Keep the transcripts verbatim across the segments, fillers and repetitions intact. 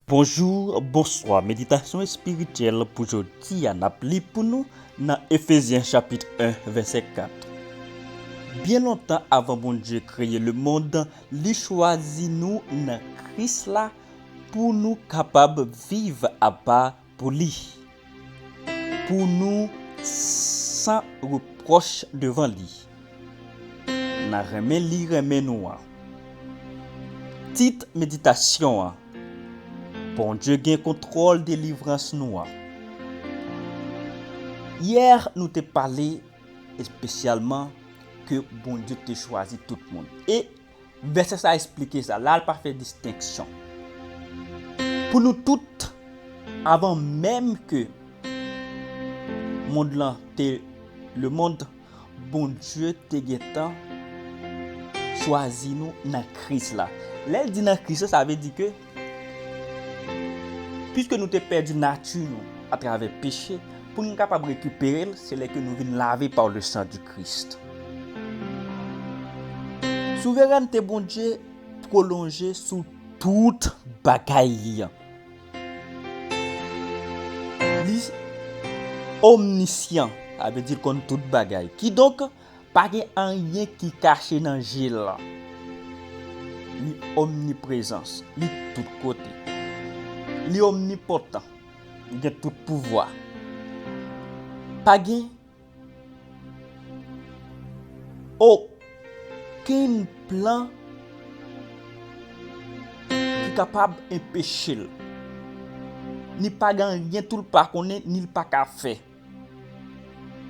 Bonjou, bonswa. Meditasyon espirityèl pou jodi a, n ap li pou nou nan Efezyen chapit en, vèsè kat. Byen lontan avan Bondye kreye lemonn, li chwazi nou nan Kris la pou nou kapab viv apa pou li, pou nou san repwòch devan li. N a renmen li renmen nou an. Tit meditasyon an: Bondye gen kontwòl delivrans nou an. Yè, nou te pale espesyalman ke Bondye te chwazi tout moun. E vèsè sa a esplike sa. La, l pa fè distenksyon. Pou nou tout, avan menm ke mond lan te lemonn, Bondye te gentan chwazi nou nan Kris la. Lè l di nan Kris la, sa vle di ke, piske nou te pèdi nati nou atravè peche, pou nou kapab rekipere l, se lè ke nou vin lave par le sang du Christ. Souverènte Bondye pwolonje sou tout bagay. Li omnisyan, sa vle di l konn tout bagay. Kidonk, pa gen anyen ki kache nan je l. Li omniprezans, li tout kote. Li omnipotan, li gen tout pouvwa. Pa gen okenn plan ki kapab enpeche l. Ni pa gen anyen tou l pa konnen, ni l pa ka fè.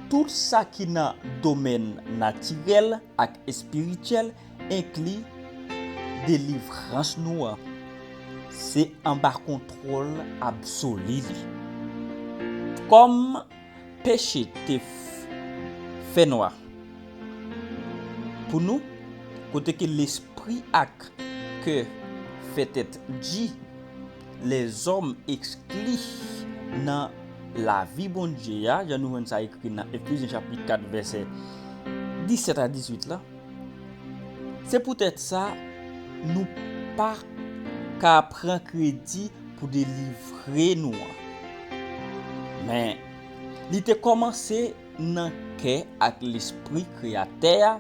Tout sa ki nan domèn natirèl ak espirityèl, enkli delivrans nou an, se anba kontwòl absoli li. Kòm peche te f-, fènwa pou nou, kote ke lespri ak kè fè tèt di, lèzòm ekskli nan lavi Bondye a, jan nou jwenn sa ekri nan Efezyen chapit kat, vèsè disèt a dizuit la. Se poutèt sa, nou pa ka pran kredi pou delivre nou an. Men, li te kòmanse nan kè ak lespri Kreyatè a,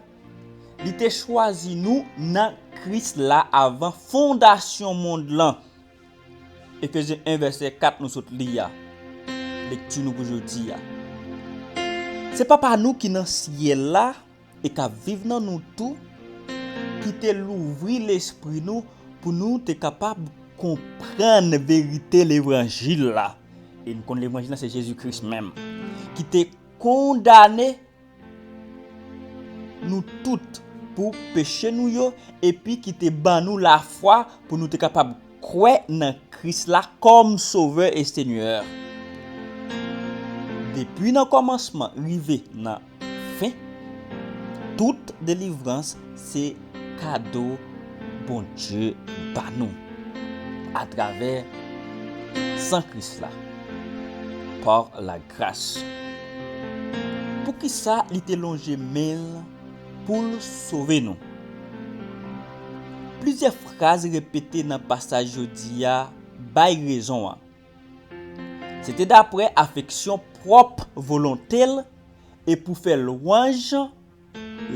li te chwazi nou nan Kris la avan fondasyon mond lan. Efezyen en vèsè kat nou sot li a. Lekti nou pou jodi a. Se Papa nou ki nan syèl la e k ap viv nan nou tou, ki te louvri lespri nou pou nou te kapab konprann verite levanjil la. E n konn levanjil la se Jezi Kris menm, ki te kondane nou tout pou peche nou yo, epi ki te ban nou lafwa pou nou te kapab kwè nan Kris la kòm Sovè e Senyè. Depi nan kòmansman rive nan fen, tout delivrans se kado Bondye ba nou atravè san Kris la, par la grâce. Poukisa li te lonje men l pou l sove nou? Plizyè fraz repete nan pasaj jodi a bay rezon an. Se te dapre afeksyon pwòp volonte l e pou fè lwanj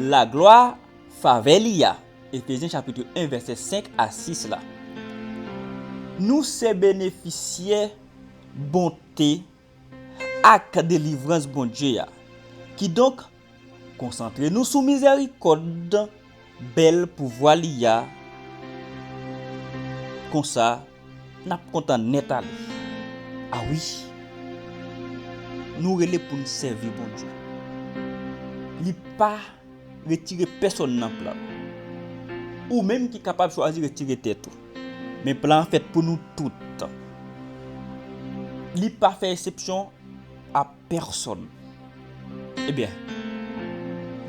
laglwa favè li a. Efezyen chapit en, vèsè senk a sis la. Nou se benefisyè bonte ak delivrans Bondye a. Kidonk, konsantre nou sou mizèrikòd bèl pouvwa li a. Konsa, n ap kontan nèt ale. A wi, nou rele pou n sèvi Bondye. Li pa retire pèsonn nan plan l. Ou menm ki kapab chwazi retire tèt ou. Men plan an fèt pou nou tout. Li pa fè eksepsyon a pèsonn. Ebyen,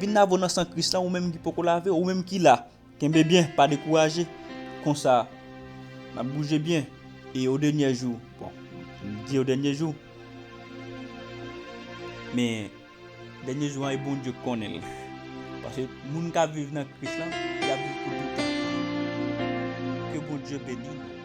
vin lave w nan san Kris la, ou menm ki poko lave, ou menm ki la. Kenbe byen, pa dekouraje. Konsa, n ap bouje byen. E o dènye jou, bon, m di o dènye jou, men dènye jou an, e Bondye k konnen l. Paske moun k ap viv nan Kris lan, y ap viv pou toutan. Ke Bondye beni nou.